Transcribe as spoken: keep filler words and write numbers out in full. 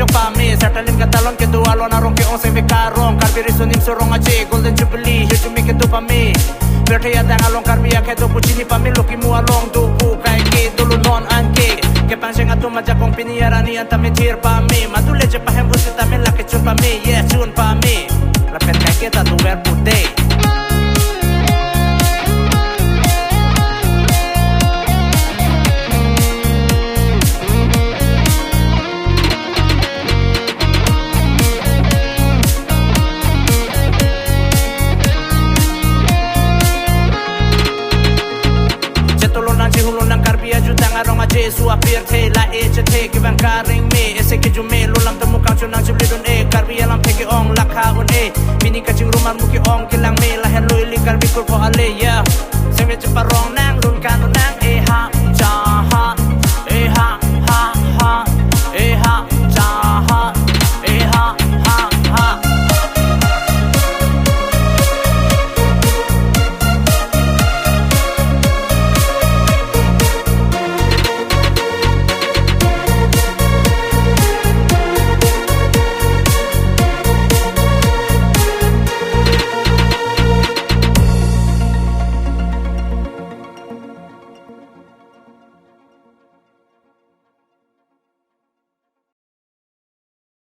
pame, Satalin katalon kedo alon arong ke-ong Sengve karong, Karbi Riso Nimso Rong Aje, Golden Jubilee, hirjume kedo pame. Pirthe adang along Karbi akhei do pu chini pame, Lokimu along do pu kaike dolo non anke. Kepangcheng atum ajakong pini arni an tame thir pame, madu leje pahem pu sitame lake chun pame, yes chun pame. Lapen kaike ta dover pu de. Chetolo nang chihulu nang Karbi ajutang arong aje, su apirthe la-e chethe kevang kareng me, ese kejume lo lam temu kangchun nang chibli dun-e, Karbi alamthe ke-ong lakha un-e, pini kachingrum armu ke-ong kelang me, lahenlo ili Karbi kurpo ale ya. Sengve cheparong